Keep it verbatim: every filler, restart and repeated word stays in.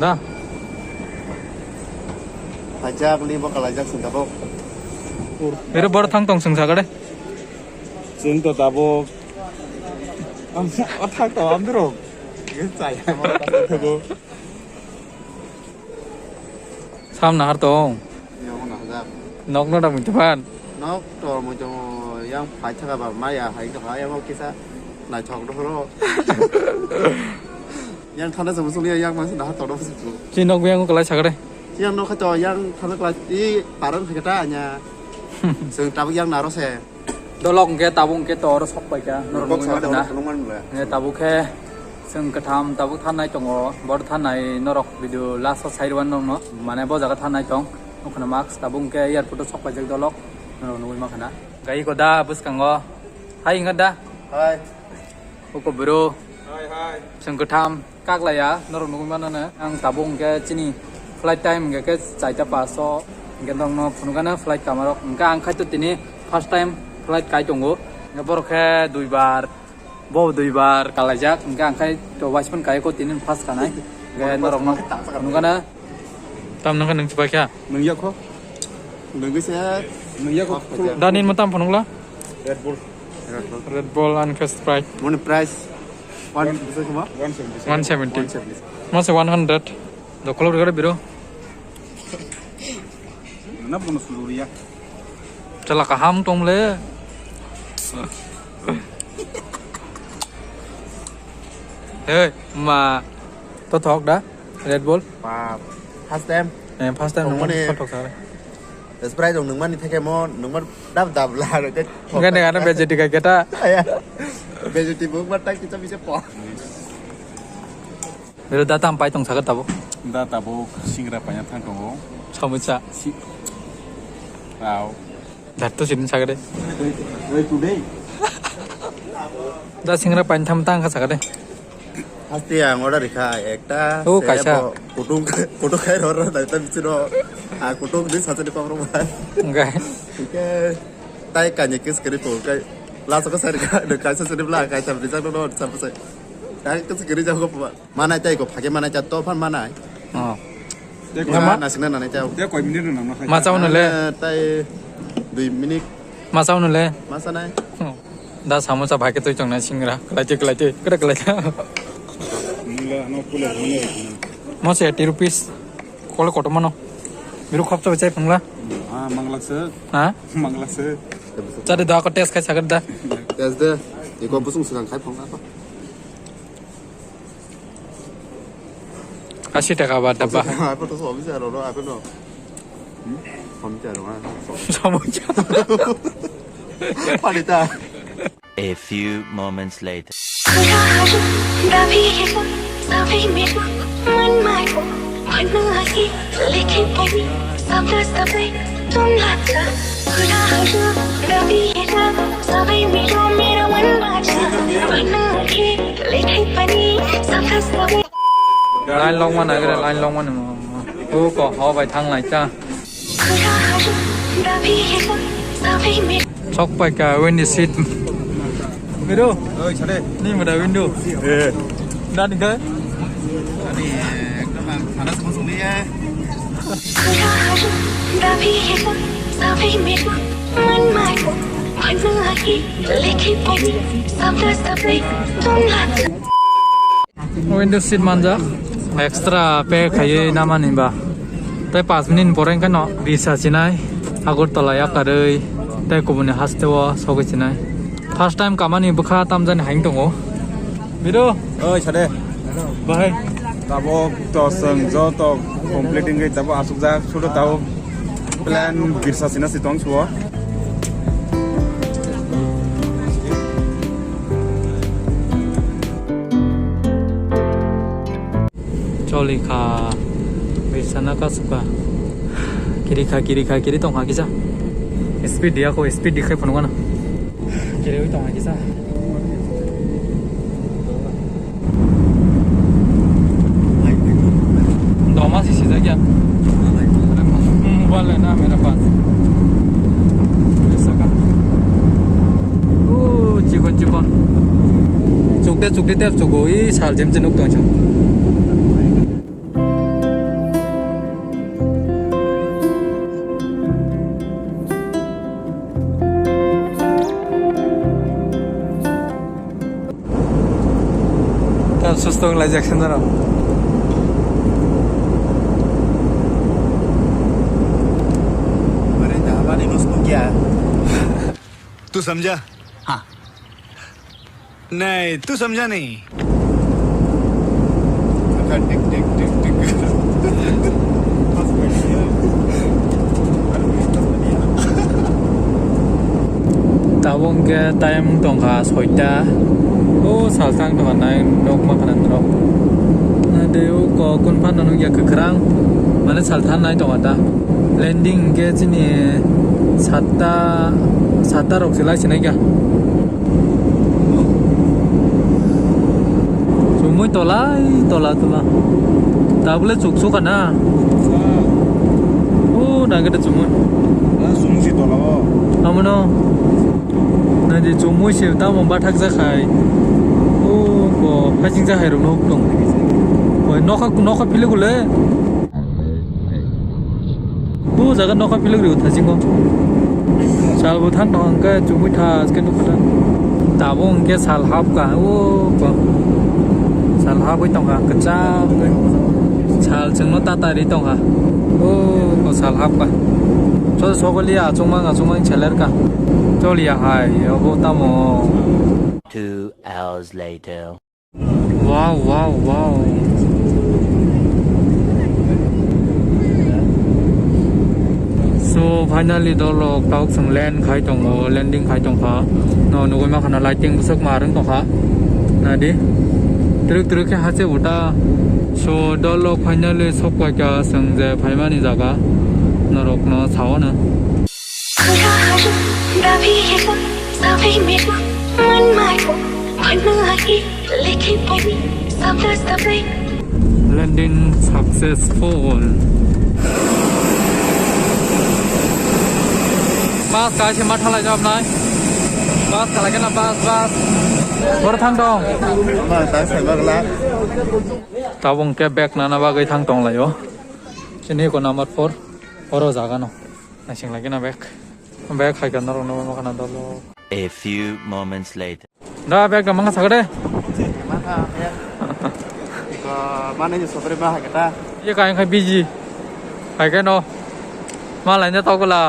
Da. Hajak ni bo kalajak sing tabok. Ero bor thang tong sing sagade. Sing to tabok. Am, o thang to am duro. Ye chai. Sam nahar tong. Yo, nahajak. Nok no da muitu phan. Nok to muitu yang phai thaka ba maya hai to hai mo kisa naithok do ro. Yang thana sa musuli yang masa nahar to do musu. Chi nok yang kalai sagade. Yang nok to yang thana kalai i parang thaka ta anya. Sing tabuk yang naro se. Dolok hwnkhe tabuk hwnkhe to oro sok paikha, norok nugwi mankha na. Hwnkhe tabuk khe chwng kwtham tabuk thanai tongo, bor thanai norok video last o sai rwna nokno, mane bo jaga thanai tong, nukha na mask tabuk hwnkhe airport o sok paijak dolok, norok nugwi mankha na. Gai ko da bwskango, hai wngkha da? Hai. Uko bro. Hai, hai. Chwng kwtham. Kaklaiya, norok nugwi mano no. Ang tabuk hwnkhe chini flight time hwnkhe khe chaita paso, hwnkhe norokno phunukgano flight kamarok. Hwnkhe ang khaito tini first time flight kai tongo. Hwnkhe borok khe duibar, bo duibar kalaijak. Hwnkhe ang khaito waispan kai ko tini first kanai. Hwnkhe norokno phunukgano. Tam nangkha nang chubaikha. Nung yakho. Nungwi se. Nung yakho. Dani mo tam phunukla? Red Bull. Red Bull. Red Bull and Sprite. Moni price. One, bisa kuma? One seventy. One seventy. One seventy. Masa one hundred. Dokolo rega biro. Na bono suluria. Chala kaham tong le. Hey, ma. To thok da? Red Bull? Pap. First time. Eh, first time nung mani. Nungmani. Sprite rok nungmani theke mo nungmani dab dab la rok. Enggak, enggak, ada bejeti kayak kita. Ya. Bejeti buk bar tak kita bisa po. Biro da tam pai tong sagat tabuk. Da tabuk singra paina thang tongo. Samosa. Si. Wow. Jatto sidin sagade. Wait today. Da singra pain tham tang kha sagade. Haste ang order rikha ekta. Oh, se kaisa. Bo kutung, kutung khai ror ror dai ta bichino. A kutung di sachani pamro ba. Enggak. Oke. Tai kanye kis kiri po kai. Last ko sari ka, kaisa sari bla kaisa bisa no no sampai. Kai kis kiri jago pa. Manai tai ko phage manai ta to phan manai. Oh. Tei koi. Nama? Na singna nanai ta. Tei koi minute nang na khai. Ma chao no le. Manai tai dui minute. Ma chao no le. Ma sanai. Oh. Da samosa phage toi chongnai singra. Kalai te, kalai te. Kada kalai te. Nila no pule mone. Mo se eighty rupees. Kole koto mano. Biru khop to chai phungla. Ah, manglak se. Ha? Manglak se. Chade da ko test khai sagad da. Test de. Iko busung sigang khai phungla ko. Ashi taka ba dabba. Apa to sobi jaro no, apa no? Hmm? Sobi jaro, ah. Sobi jaro. Palita. A few moments later. कुराहरू दबिएर सबै मेरो मनमा आएको भन्न आए लेखे पनि शब्द सबै तुम लाग्छ। कुराहरू दबिएर सबै मेरो, मेरो मनमा छ भन्न आए लेखे पनि शब्द सबै Line long mana, line long mana. Oh, ko, oh, bai thang lai ta. Sok pai ka window seat. Biro. Oi, chale. Ni mada window. Eh. Dan ka? Ani, ekdom ang sana semua sini ya. Window seat manjak, extra pay khaiwi namani ba. Tei paanch minute ni pore wngkha no birsa sinai, Agartala yakarwi tei kubuni haste o sogwi sinai. First time kamani bwkha tamjani haing tongo. Biru. Oi, sade. Bahai. Tabok to chwng joto complete wngwi tabok asukjak, sudo tabok plan birsa sina si tong suo. Choli kha, birsana kasukha. Kiri kha, kiri kha, kiri tong kha kisa. Speed dia ko, speed dikhai phunukana. Kiri wi tong kha kisa. Doma si sijak ya. Mobile na mera paas. Saka. Oh, chikon chikon. Chukde chukde ter chugo i sal jem chinuk tong chong. Susto wng laijak se norok. अरे, दाबा नहीं, उसको क्या है? तू समझा? हाँ। नहीं, तू समझा नहीं। टिक, टिक, टिक, टिक। Tabuk hwnkhe time wng tongkha soita. O salthang tongkha nai nok ma khana norok. Nai de o kok kun phano nukya kwkhwrang. Mane salthang nai tongkha ta. Landing hwnkhe chini satta, satta rok se lai sinai kha. Chumui tolai, tola, tola. Tabule chuk chuk kana. O, nang kete chumui. Chumui si tola o. Amono. Nadi chumui se tamo bathak jakhai. O, ko phasing jakhai rok nok tong. Koi nokha, nokha philugule. Bu jaga nokha philuk rio thasingo. Salbo thang tong hwnkhe chumui thas khe nukha ta. Tabuk hwnkhe sal hapkha. O ko. Sal hapwi tongkha kwchak. Sal chwngno tata ri tongkha. O ko sal hapkha. Chol sogoli achukmang achukmang selerkha. Choliya hai obo tamo. Two hours later. Wow, wow, wow. So finally dolok tabuk chwng land khai tongo, landing khai tongkha. No nugui mankha na lighting bwswk ma rwng tongkha. Nadi. Twrwk twrwk khe hache uta. So dolok finally sok paikha chwng je phaimani jaga. Norokno sao no. खुराहरू दबिएर सबै मेरो मनमा आयो भन्न आए लेखे पनि शब्द सबै Landing successful. Bus kaisa ma thalai jab nai. Bus kalai kena bus bus. Bor thang dong. Tabung ke bag nana bagwi thang tong laio. Chini ko number four. Oro jaga no. Naising lagi na bag. Bag hai ka norok no ma kana dolo. A few moments later. Da bag da manga sagade. Mane je sopre ma hai kata. Ye kai khai busy. Hai ke no. Ma lain da tokla.